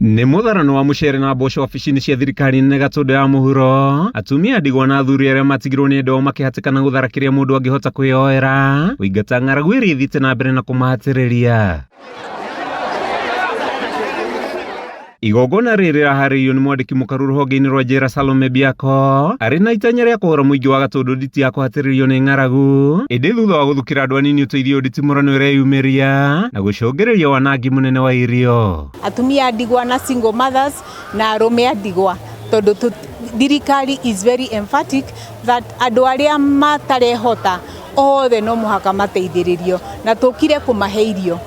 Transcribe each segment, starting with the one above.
Nĩ mũtharano wa mũcere na mboco wabici-inĩ cia thirikari nene Gatũndũ ya mũhuro. Atumia ndigwa na athuri arĩa matigirwo nĩ endwa ao makĩhatĩkana gũthara kĩrĩa mũndũ angĩhota kwĩyoera, kũingata ng'aragu ĩrĩa ĩthiĩte na mbere na kũmahatĩrĩria. Igongona rĩrĩ rĩraharĩirio nĩ mwandĩki mũkaru rũhonge-inĩ rwa njera Salome Biako arĩ na itanya rĩa kũhũra mũingĩ wa Gatũndũ nditi ya kũhatĩrĩrio nĩ ng'aragu ĩndĩ thutha wa gũthukĩra andũ anini ũteithio nditimũrano ĩreyumĩria na gũcũngĩrĩria wanangi mũnene wa irio. Atumia a ndigwa na single mothers na arũme a ndigwa tondũ thirikari is very emphatic that andũ arĩa matarehota othe no mũhaka mateithĩrĩrio na tũkire kũmahe irio.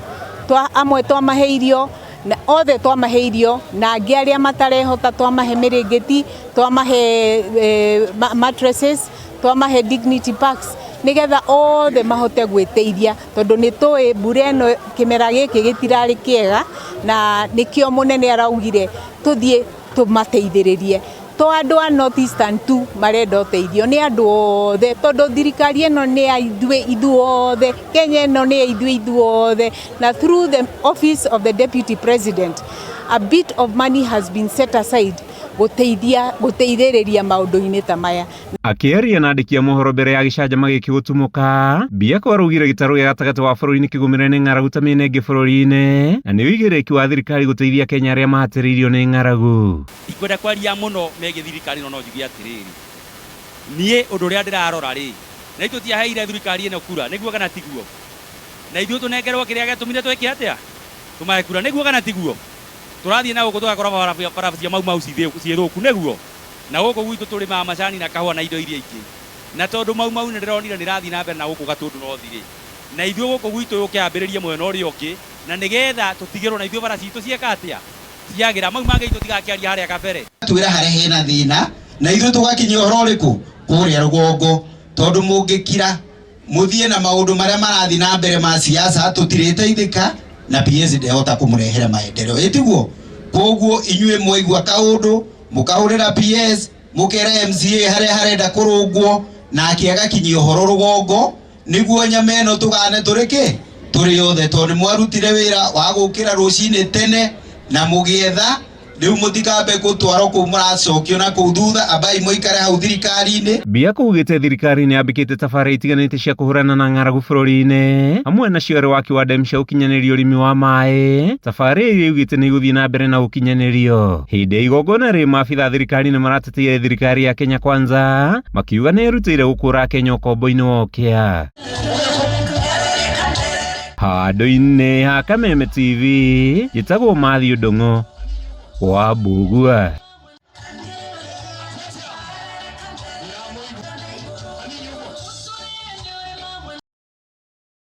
Amwe twamahe irio na othe twamahe irio na angĩ arĩa matarehota twamahe mĩrĩngĩti, twamahe eh, mattresses, twamahe dignity packs nĩgetha othe mahote gwĩteithia tondũ nĩ tũĩ mbura ĩno kĩmera gĩkĩ gĩtirarĩ kĩega na nĩkĩo mũnene araugire tũthiĩ tũmateithĩrĩrie. To andũ a North Eastern tu marenda ũteithio, nĩ andũ othe tondũ thirikari ĩno nĩ ya ithuĩ ithuothe, Kenya ĩno nĩ ya ithuĩ ithuothe na through the office of the deputy president a bit of money has been set aside gũteithia gũteithĩrĩria maũndũ-inĩ ta maya. Akĩaria na andĩki a mohoro mbere ya gĩcanjama gĩkĩ gũtumũka, Biako araugire gĩtarũ gĩa gatagatĩ wa bũrũri nĩ kĩgũmĩre nĩ ng'aragu ta mĩena ĩngĩ bũrũri-inĩ na nĩ ũigĩrĩrĩki wa thirikari gũteithia Akenya arĩa mahatĩrĩirio nĩ ng'aragu. Ndikwenda kwaria mũno megiĩ thirikari ĩno no njuge atĩrĩrĩ, niĩ ũndũ ũrĩa ndĩrarora rĩ, na ithuĩ tũtiaheire thirikari ĩno kura, nĩguo kana tiguo? Na ithuĩ tũnengerwo kĩrĩa gĩatũmire twĩke atĩa? Tũmahe kura, nĩguo kana tiguo? Tũrathiĩ na gũkũ tũgakora barabara cia Mau Mau ciĩ thũku, nĩguo? Na gũkũ gwitũ tũrĩmaga macani na kahũa na indo iria ingĩ. Na tondũ Mau Mau nĩ ndĩronire nĩ ĩrathiĩ na mbere na gũkũ Gatũndũ North rĩ, na ithuĩ gũkũ gwitũ yũke yambĩrĩrie mwena ũrĩa ũngĩ, na nĩgetha tũtigĩrwo na ithuĩ bara citũ cieka atĩa? Ciagĩra. Mau mangĩ tũtigakĩaria harĩa kabere. Twĩra harĩa hena thĩna na ithuĩ tũgakinyia ũhoro ũrĩkũ kũrĩa rũgongo tondũ mũngĩkira mũthiĩ na maũndũ marĩa marathiĩ na mbere ma siasa tũtirĩteithĩka na PS ndehota kũmũrehera maendeleo ĩtiguo koguo inyuĩ mwaigua kaũndũ mũkahũrĩra PS mũkera MCA harĩa harenda kũrũngwo nake agakinyia ũhoro rũgongo nĩguo nyama ĩno tũgane tũrĩ kĩ tũrĩ othe tondũ nĩ mwarutire wĩra wa gũkĩra rũcinĩ tene na mũgĩetha rĩu mũtikambe gũtwarwo kũu mũracokio na kũu thutha ambai mũikare hau thirikari-inĩ. Biaku augĩte thirikari nĩ yambĩkĩte tabarĩra itiganĩte cia kũhũrana na ng'aragu bũrũri-inĩ hamwe nacio arĩ waki wa demu cia ũkinyanĩria ũrĩmi wa maĩ tabarĩra iria augĩte nĩ igũthiĩ na mbere na gũkinyanĩrio. Hĩndĩ ya igongona rĩrĩ maabitha a thirikari nĩ marateteire thirikari ya Kenya Kwanza makiuga nĩ ĩrutĩire gũkũra Akenya ũkombo-inĩ wa ũkĩa. Handũ-inĩ ha Kameme TV, njĩtagwo Matthew Ndung'u wa Mbugua.